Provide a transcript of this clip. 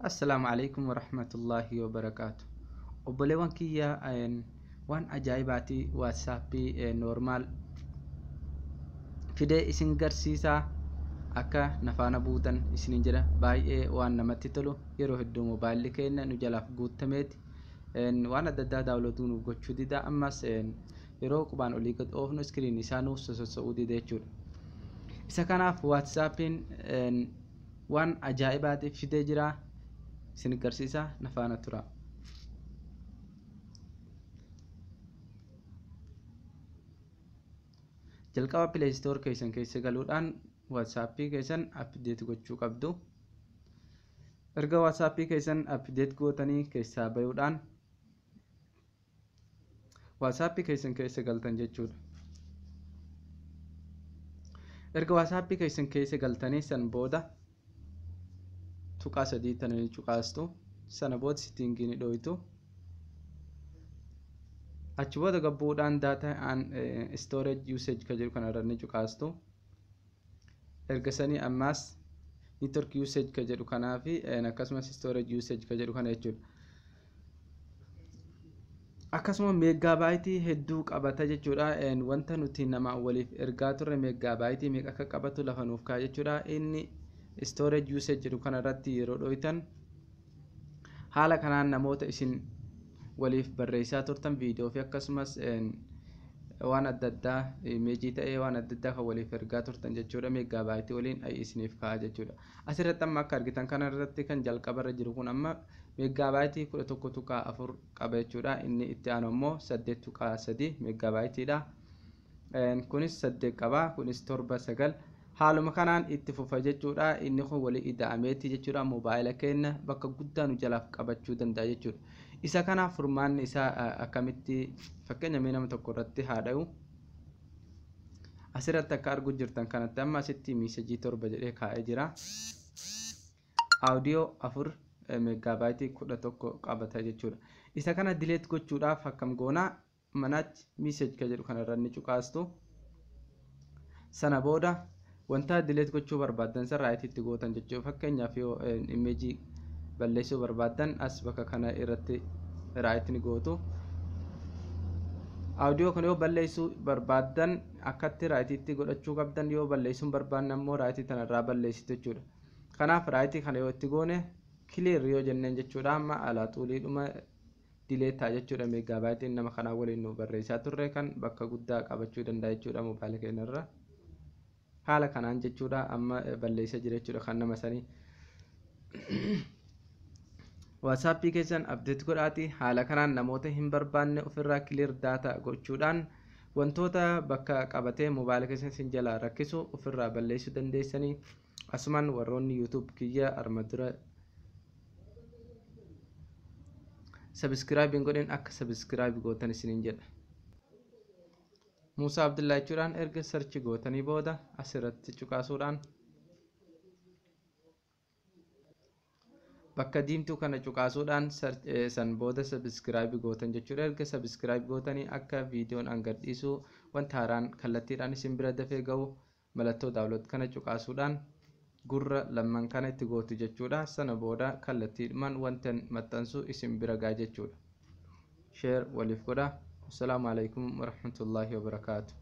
Assalaamu alaikum warahmatullaahi wabarakaatu. Obboleewwan kiyya, waan ajaa'ibaatii WhatsAppii normal fidee isin garsiisaa, akka nafaana buutan isinin jedha. Baay'ee waan namatti tolu, yeroo hedduu mobaayilli keenya nu jalaaf guutameeti waan adda addaa download nuuf gochuu dida. Ammas yeroo qubaan olii gad oofnu screen isaa nuuf sosocho'uu dida jechuudha. Isa kanaaf WhatsAppiin waan ajaa'ibaati fidee jira, isin garsiisa, nafaana tura. Jalqaba Play Store keessan keessa galuudhaan WhatsAppii keessan update gochuu qabdu. Erga WhatsAppii keessan update gootanii keessaa bayuudhaan WhatsAppii keessan keessa galtan jechuudha. Erga WhatsAppii keessan keessa galtanii san booda tuqaa sadii tananii cuqaastu. Sana booda setting ni dhoytu. Achi booda gabbuudhaan data and storage usage ka jedhu kanarra ni cuqaastu. Erga sanii ammaas network usage ka jedhu kanaa fi akkasumas storage usage ka jedhu kana jechuudha. Akkasuma megabyte hedduu qabata jechuudha. Wanta nuti nama waliif ergaa turre megabyte meeqa akka qabatu lafa nuuf kaa'a jechuudha. Inni storage usage jedhu kanarratti yeroo dhoytan haala kanaan namoota isin waliif barreessaa turtan viidiyoo fi akkasumas waan adda addaa, image ta'ee waan adda addaa kan waliif ergaa turtan jechuudha, megabyte waliin isiniif kaa'a jechuudha. Asirratti amma akka argitan kanarratti kan jalqabarra jiru kun amma megabyte 11.4 qaba jechuudha. Inni itti aanu immoo 8.3 megabyteiidha. Kunis 8 qaba, kunis 7, 9, haaluma kanaan itti fufa jechuudha. Inni kun walii ida'ameeti jechuudha, mobaayila keenya bakka guddaa nu jalaaf qabachuu danda'a jechuudha. Isa kanaaf furmaanni isaa akkamitti? Fakkeenya mee nama tokko irratti haa dha'u. Asirratti akka arguu jirtan kanatti amma asitti message 7 jedhee kaa'ee jira. Audio 4, megabyte 11 qabata jechuudha. Isa kana delete gochuudhaaf akkam goonaa? Manage message ka jedhu kanarra ni cuqaastu. Sana booda wanta delete gochuu barbaaddan san right itti gootan jechuudha. Fakkeenyaaf yoo image balleessuu barbaaddan as bakka kana irratti right ni gootu. Audio kana yoo balleessuu barbaaddan akkatti rightiitti godhachuu qabdan, yoo balleessuu hin barbaanne ammoo right tanarraa balleessitu jechuudha. Kanaaf right kana yoo itti goone, clear yoo jenneen jechuudha, amma alaa xuuliidhuma delete ta'a jechuudha. Megabyteiin nama kanaa waliin nu barreessaa turre kan bakka guddaa qabachuu danda'a jechuudha mobaayila keenyarra. Haala kanaan jechuudha, amma balleessa jira jechuudha kan nama sanii. WhatsAppii keessan update godhaati haala kanaan namoota hin barbaanne ofirraa clear data gochuudhaan wantoota bakka qabatee mobaayila keessan isin jalaa rakkisu ofirraa balleessuu dandeessanii. Asumaan warroonni YouTube kiyya arma dura subscribe hin godhin akka subscribe gootan isiniin jedha. Muusaa Abdullaa jechuudhaan erga search gootanii booda asirratti cuqaasuudhaan bakka diimtuu kana cuqaasuudhaan san booda subscribe gootan jechuudha. Erga subscribe gootanii akka viidiyoon an gadhiisu wanta haaraan kallattiidhaan isin bira dafee ga'u mallattoo download kana cuqaasuudhaan gurra lamman kana itti gootu jechuudha. Sana booda kallattiidhumaan wanta maxxansu isin bira ga'a jechuudha. Share waliif godha. Assalaamu alaikum warahmatullaahi wabarakaatu.